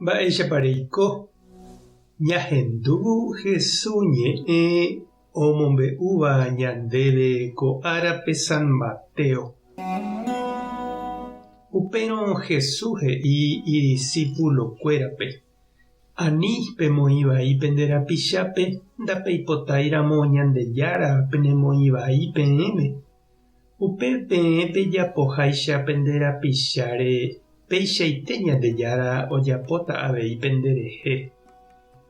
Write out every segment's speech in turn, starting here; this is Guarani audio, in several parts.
Mba'éichapa reiko? Ñahendu Hesu ñe'ẽ omombe'úva ñandéve ko árape San Mateo. Upérõ Hesu he'i idisípulokuérape, Ani pemoĩ vai pende rapichápe ndapeipotáiramo Ñandejára penemoĩ vai peẽme. Upe peẽ pejapoháicha pende rapicháre, peichaite Ñandejára ojapóta avei penderehe.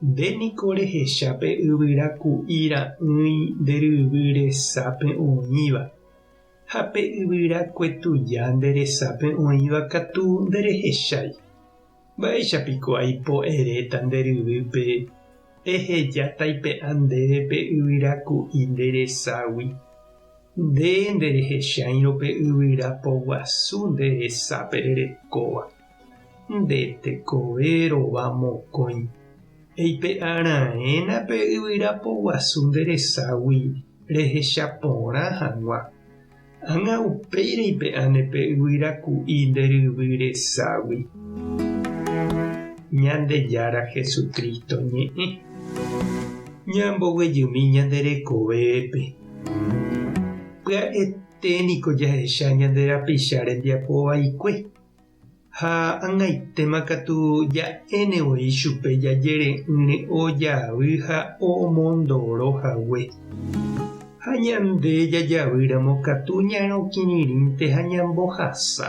Nde niko rehecha pe yvyra ku'i ra'ỹi nde ryvy resápe oĩva, ha pe yvyra kue tuja nde resápe oĩva katu nderehechái. Mba'éicha piko aipo eréta nde ryvýpe, Eheja taipe'a ndéve pe yvyra ku'i nde reságui? Nde nderehecháirõ pe yvyra poguasu nde resápe rerekóva. Nde tekove rova mokõi. Eipe'a raẽna pe yvyra poguasu nde reságui rehecha porã hag̃ua. Ág̃a upéi reipe'áne pe yvyra ku'i nde ryvy reságui. Ñandejára Jesucristo ñe'ẽ. Ñamboguejymi ñande rekovépe. Pya'ete niko jahecha ñande rapicha rembiapo vaikue. Ha ag̃aitéma katu ja'éne voi chupe jajere'ỹre ojavy ha omondoro hague. Ha ñande jajavýramo katu ñarõkirirĩnte ha ñambohasa,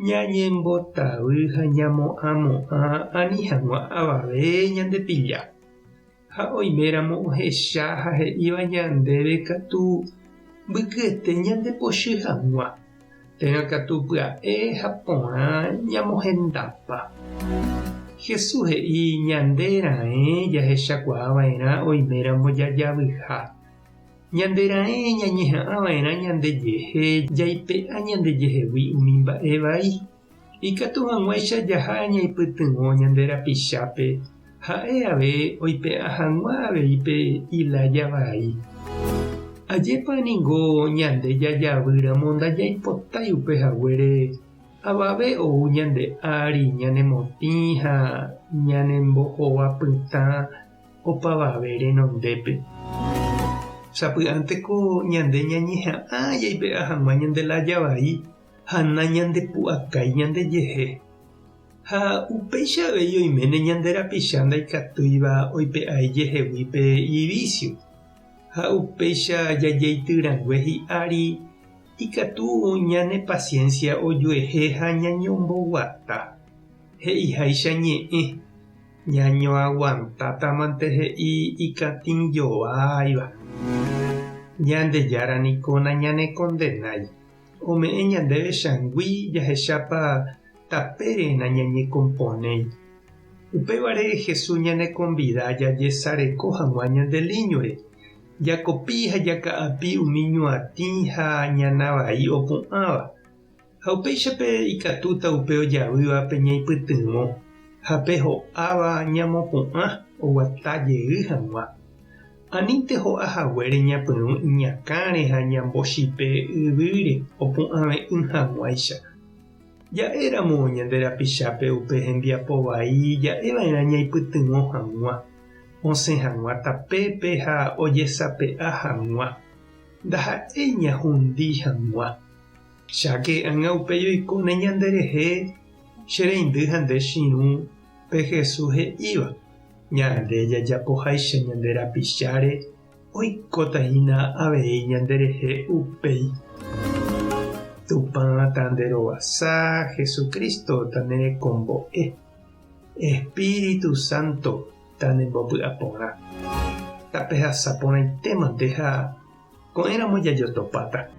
ñañembotavy ha ñamo'ãmo'ã ani hag̃ua avave ñandepilla. Ha oiméramo ohecha ha he'íva ñandéve katu mbykyete ñandepochy hag̃ua, térã katu pya'e ha porã ñamohendapa. Jesús he'i ñande raẽ jahechakuaa va'erã oiméramo jajavyha. Ñande raẽ ñañeha'ã va'erã ñandejehe jaipe'a ñandejehegui umi mba'e vai. Ikatu hag̃uáicha jaha ñaipytyvõ ñande rapichápe ha'e ave oipe'a hag̃ua avei pe ilája vai. Ajépa ningo ñande jajavýramo ndajaipotái upe haguére avave ou ñande ári ñanemotĩ ha ñanembohova pytã opavave renondépe. Sapy'ánteko ñande ñañeha'ã jaipe'a hag̃ua ñande lája vai ha nañandepu'akái ñandejehe. Ha upéicha avei oiméne ñande rapicha ndaikatúiva oipe'a ijehegui pe ivísio. Ha upéicha jajeityrangue hi'ári ikatu ñane pasiénsia ojuehe ha ñañomboguata. He'iháicha ñe'ẽ, ñañoaguantátamante he'i ikatĩjoáiva. Ñandejára niko nañanekondenái. Ome'ẽ ñandéve changui jahechápa tapére nañañekomponéi. Upévare Jesús ñanekonvida jajesareko hag̃ua ñande líñore, jakopi ha jaka'api umi ñuatĩ ha ñana vai opu'ãva. Ha upéichape ikatúta upe ojavývape ñaipytyvõ ha pe ho'áva ñamopu'ã oguata jey hag̃ua. Anínte ho'a haguére ñapyrũ iñakãre ha ñambochipe yvýre opu'ãve'ỹ hag̃uáicha. Ja'éramo ñande rapichápe upe hembiapo vai ja'eva'erã ñaipytyvõ hag̃ua, osẽ hag̃ua tapépe ha ojesape'a hag̃ua, ndaha'éi ñahundi hag̃ua. Cháke ág̃a upéi oikóne ñanderehe che reindy ha nde chirũ pe Jesús he'íva. Ñande jajapoháicha ñande rapicháre oikóta hína avei ñanderehe upéi. Tupã tanderovasa, Jesucristo tanerekombo'e, Espíritu Santo tanembopy'aporã. Tapehasa porãitémante ha ko'ẽramo jajotopáta.